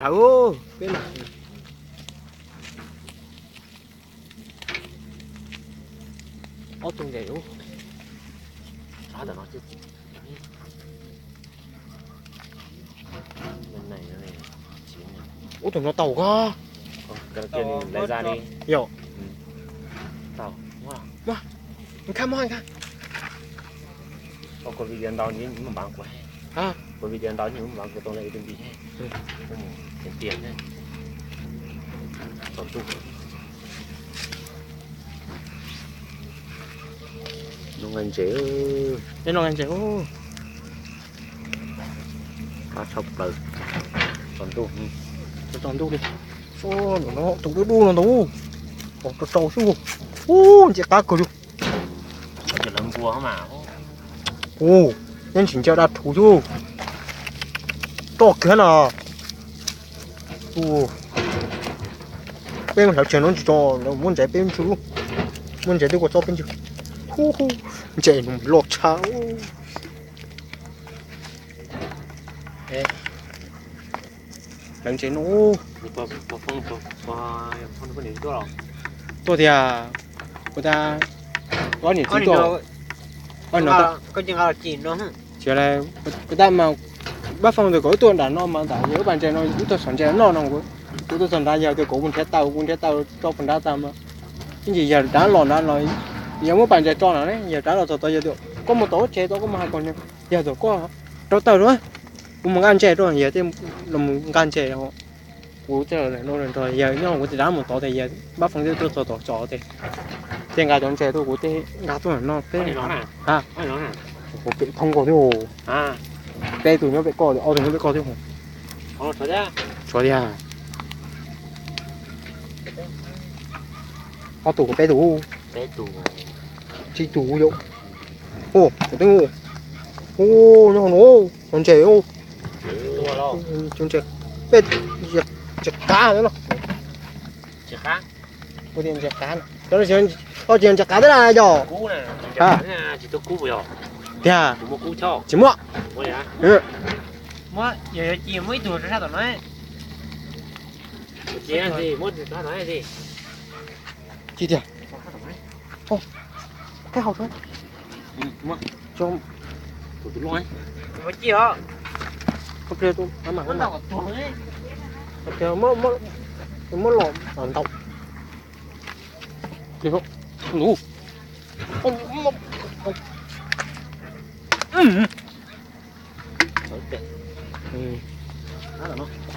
Au, peb mas. Ob tug ntses ub. Tab tom no ub, tus no tau koj. Yog. Tau. Muab, muab, muab. Ua video ntau, ua video ntau, ua video ntau, ua video ntau. Noj nqaij ntses, noj nqaij ntses. Qab tshaj plaws. Tsaus ntuj, tsaus ntuj li. Tus dub dub no ntau, rau rau xwb. Ub, ntsia qab kawg li. Ub, neb tsis ntsia dab rhuv xwb. Roj kiag no. Peb mus hlawv tsheb no tsis tso, muab ntses peb ntsw. Muab ntses twb kua txob peb ntsw. Ntses loj tshaj. Lawv ntses no. Tuaj tiag, kuv tas, ob niam txiv tuaj. Tab mas pab foom ntawm kom wb tuaj nram no mas ntawm yog wb pas ntses no wb tuaj xov ntses noj no. Kuv tuaj txog nrad yog tias kuv mus nrhiav taws, kuv nrhiav taws tso puag nrad tas mas ib ntsis yawg rov los nrad los, yog muab pas ntses tso no ne, yawg rov los txog tod yog tias koj mus tom ub tsev tod, koj mus hais kom nws, yog tias koj rau taws rau, kuv mus nqa ntses rau, yawg thiaj los mus nqa ntses. Kuv txawm nrog yawg nyob, kuv tsis rov mus tod tias yawg pab foom thiaj tuaj txog tom tso tias thiaj nqa cov ntses tuaj, kuv thiaj nqa tuaj no peb. Kuv pem thoob koj thiab. Peb tus nyob pem koj, ob tug nyob pem koj thiab. Tshuav tiag. Ob tug, peb tus, tsib tus yom. Ua, ua, nyob no, ntses, ntses, peb, ntses qav no. Ua tias ntses qav no, cov no tsis yog ntses qav thiab na yog. Tiag, tsis muab. Ci tiag. Qab hau tso. Muab los ntaus.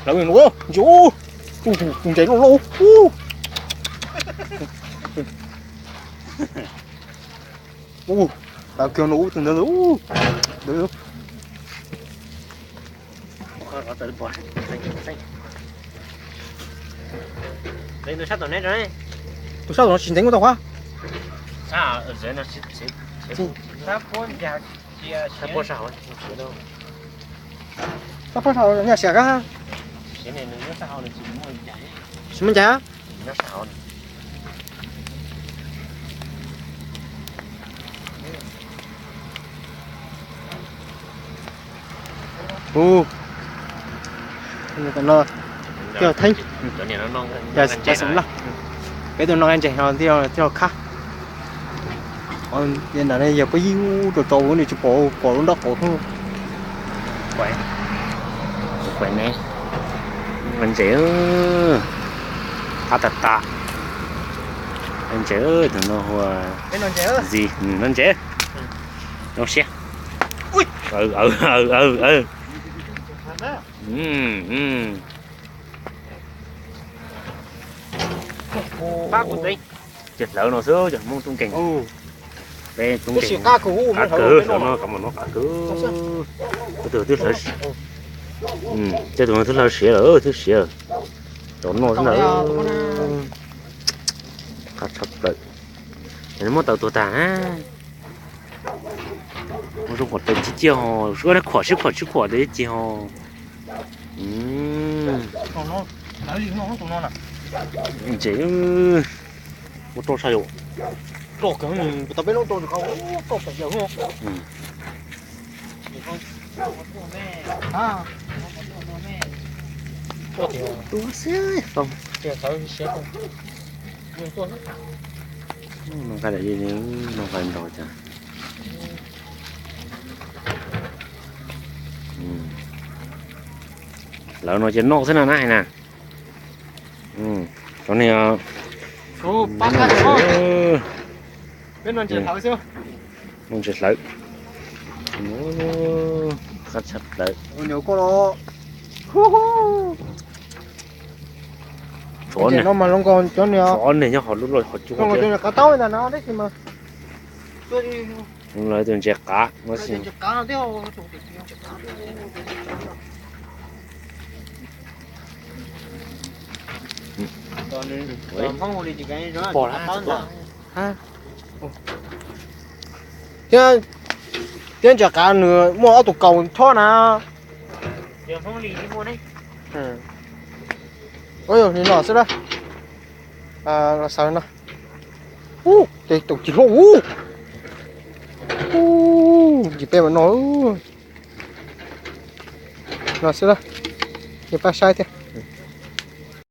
Lawv no, ntses loj loj. Ua, tau kiag no ub, tus ntawd ub. Tus sab tom no tsis ntev kuj tau qab. Sab pob sab hauv nyaj siav kab. Tsis muaj ncaig. Ub, no thiaj theeb. Peb tus no ntses no thiaj khab. Ntawm no yog peb yig ub rau rau nws tsis pom, pom lub nrob qaum. Kuv ne, ntses, qab tas tas. Ntses, tus no hu ua ntxi, no ntses. Zoo siab. Cov hlawv no xwb cov Hmoob tub nkeeg. Peb tub nkeeg qab kawg, no qab kawg. Tej tus no twb hlawv siav lawm, twb siav lawm. Cov no xwb ntag. Qab tshaj plaws. Muab taws tuag tag na. Muab zoo kom taws ci ciaj ho, suab khuam sib khuam sib khuam taws ci ho. Ntses, muab roj tshaj yom. Roj kawg, tau peb lub roj, roj pem yawg. Tua xwb Foom. Noj qab, noj qab nrog cas. Lawv no ces noj xwb na na hais na. Cov niag noj ntses hlawv. Qab tshaj plaws. Tsov niag, tsov niag nyob hauv lub loj hauv cua. Lawv tus ntses qav no xwb. Thiab, thiab ntses qav nws muaj ob tug kaus thob na. Li no xwb na. Los xaws no. Ub, tes taum cig hlob ub. Ub, ntsis peb mas no. No xwb na. Ces pab saib thiab.